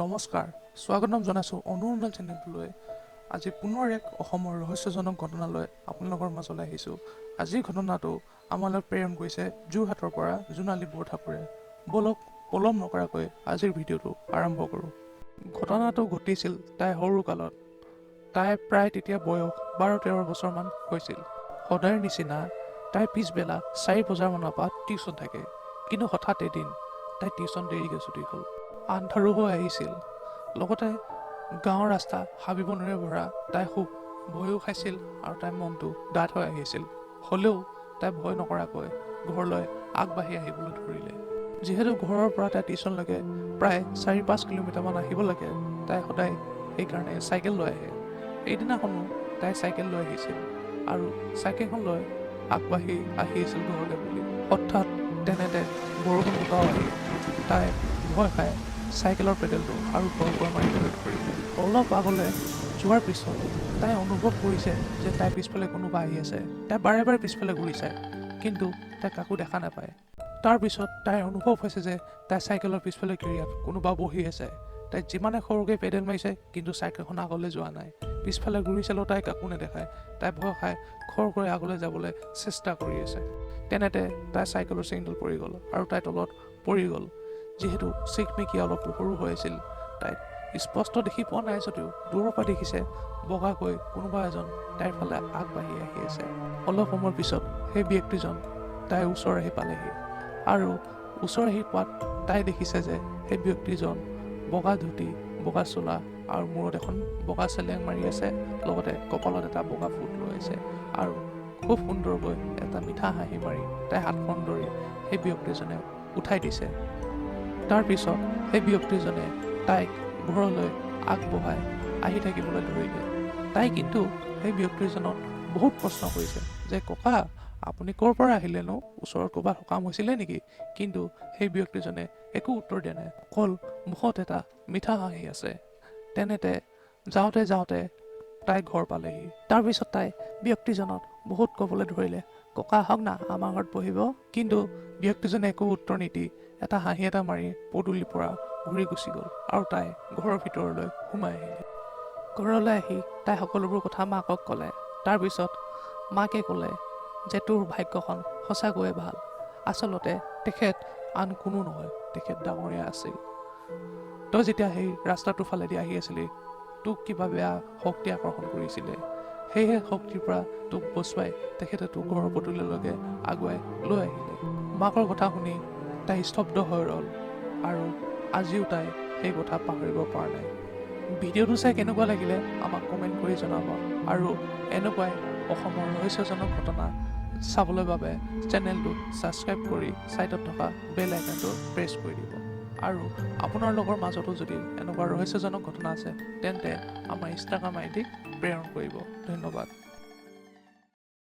নমস্কাৰ, স্বাগতম জনাইছোঁ অনুসন্ধান চেনেলটোলৈ। আজি পুনৰ এক অসমৰ ৰহস্যজনক ঘটনালৈ আপোনালোকৰ মাজলৈ আহিছোঁ। আজিৰ ঘটনাটো আমালৈ প্ৰেৰণ কৰিছে যোৰহাটৰ পৰা জোনালী বৰঠাকুৰে। ব'লক, পলম নকৰাকৈ আজিৰ ভিডিঅ'টো আৰম্ভ কৰোঁ। ঘটনাটো ঘটিছিল তাই সৰুকালত। তাই প্ৰায় তেতিয়া বয়স 12-13 বছৰমান হৈছিল। সদায়ৰ নিচিনা তাইৰ পিছবেলা 4 বজাৰমানৰ পৰা টিউচন থাকে। কিন্তু হঠাৎ এদিন তাই টিউচন দেৰিকৈ ছুটি হ'ল। আন্ধাৰো হৈ আহিছিল, লগতে গাঁৱৰ ৰাস্তা হাবি বনেৰে ভৰা। তাই খুব ভয়ো খাইছিল আৰু তাইৰ মনটো ডাঠ হৈ আহিছিল। হ'লেও তাই ভয় নকৰাকৈ ঘৰলৈ আগবাঢ়ি আহিবলৈ ধৰিলে। যিহেতু ঘৰৰ পৰা তাই টিউচনলৈকে প্ৰায় 4-5 কিলোমিটাৰমান আহিব লাগে, তাই সদায় সেইকাৰণে চাইকেল লৈ আহে। এইদিনাখনো তাই চাইকেল লৈ আহিছিল আৰু চাইকেলখন লৈ আগবাঢ়ি আহি আছিল ঘৰলৈ বুলি। হঠাৎ তেনেতে বৰষুণ বতাহ আহি তাই ভয় খাই চাইকেলৰ পেডেলটো আৰু খৰকৈ মাৰিবলৈ ধৰিলে। অলপ আগলৈ যোৱাৰ পিছত তাই অনুভৱ কৰিছে যে তাইৰ পিছফালে কোনোবা আহি আছে। তাই বাৰে বাৰে পিছফালে ঘূৰি চায়, কিন্তু তাই কাকো দেখা নাপায়। তাৰপিছত তাইৰ অনুভৱ হৈছে যে তাই চাইকেলৰ পিছফালে কেৰিয়াত কোনোবা বহি আছে। তাই যিমানে সৰুকৈ পেডেল মাৰিছে, কিন্তু চাইকেলখন আগলৈ যোৱা নাই। পিছফালে ঘূৰি চালেও তাই কাকো নেদেখায়। তাই ভয় খাই খৰকৈ আগলৈ যাবলৈ চেষ্টা কৰি আছে। তেনেতে তাই চাইকেলৰ চেইনডাল পৰি গ'ল আৰু তাই তলত পৰি গ'ল। যিহেতু চিকমিকিয়া অলপ পোহৰো হৈ আছিল, তাই স্পষ্ট দেখি পোৱা নাই যদিও দূৰৰ পৰা দেখিছে বগাকৈ কোনোবা এজন তাইৰ ফালে আগবাঢ়ি আহি আছে। অলপ সময়ৰ পিছত সেই ব্যক্তিজন তাইৰ ওচৰ আহি পালেহি আৰু ওচৰ আহি পোৱাত তাই দেখিছে যে সেই ব্যক্তিজন বগা ধুতি, বগা চোলা আৰু মূৰত এখন বগা চেলেং মাৰি আছে, লগতে কপালত এটা বগা ফুট লৈ আছে আৰু খুব সুন্দৰকৈ এটা মিঠা হাঁহি মাৰি তাই হাতখন ধৰি সেই ব্যক্তিজনে উঠাই দিছে। তাৰপিছত সেই ব্যক্তিজনে তাইক ঘৰলৈ আগবঢ়াই আহি থাকিবলৈ ধৰিলে। তাই কিন্তু সেই ব্যক্তিজনক বহুত প্ৰশ্ন কৰিছে যে ককা, আপুনি ক'ৰ পৰা আহিলেনো? ওচৰত ক'ৰবাত সকাম হৈছিলে নেকি? কিন্তু সেই ব্যক্তিজনে একো উত্তৰ দিয়া নাই, অকল মুখত এটা মিঠা হাঁহি আছে। তেনেতে যাওঁতে যাওঁতে তাই ঘৰ পালেহি। তাৰপিছত তাই ব্যক্তিজনক বহুত ক'বলৈ ধৰিলে, ককা, আহক না, আমাৰ ঘৰত বহিব। কিন্তু ব্যক্তিজনে একো উত্তৰ নিদি এটা হাঁহি এটা মাৰি পদূলিৰ পৰা ঘূৰি গুচি গ'ল আৰু তাই ঘৰৰ ভিতৰলৈ সোমাই আহিলে। ঘৰলৈ আহি তাই সকলোবোৰ কথা মাকক ক'লে। তাৰপিছত মাকে ক'লে যে তোৰ ভাগ্যখন সঁচাকৈয়ে ভাল। আচলতে তেখেত আন কোনো নহয়, তেখেত ডাঙৰীয়া আছিল। তই যেতিয়া সেই ৰাস্তাটোৰ ফালেদি আহি আছিলি, তোক কিবা বেয়া শক্তি আকৰ্ষণ কৰিছিলে। সেয়েহে শক্তিৰ পৰা তোক বচোৱাই তেখেতে তোক ঘৰৰ পদূলিলৈকে আগুৱাই লৈ আহিলে। মাকৰ কথা শুনি তাই স্তব্ধ হৈ ৰ'ল আৰু আজিও তাই সেই কথা পাহৰিব পৰা নাই। ভিডিঅ'টো চাই কেনেকুৱা লাগিলে আমাক কমেণ্ট কৰি জনাব আৰু এনেকুৱাই অসমৰ ৰহস্যজনক ঘটনা চাবলৈ বাবে চেনেলটো ছাবস্ক্ৰাইব কৰি ছাইডত থকা বেল আইকনটো প্ৰেছ কৰি দিব। আৰু আপোনালোকৰ মাজতো যদি এনেকুৱা ৰহস্যজনক ঘটনা আছে, তেন্তে আমাৰ ইনষ্টাগ্ৰাম আই ডিক প্ৰেৰণ কৰিব। ধন্যবাদ।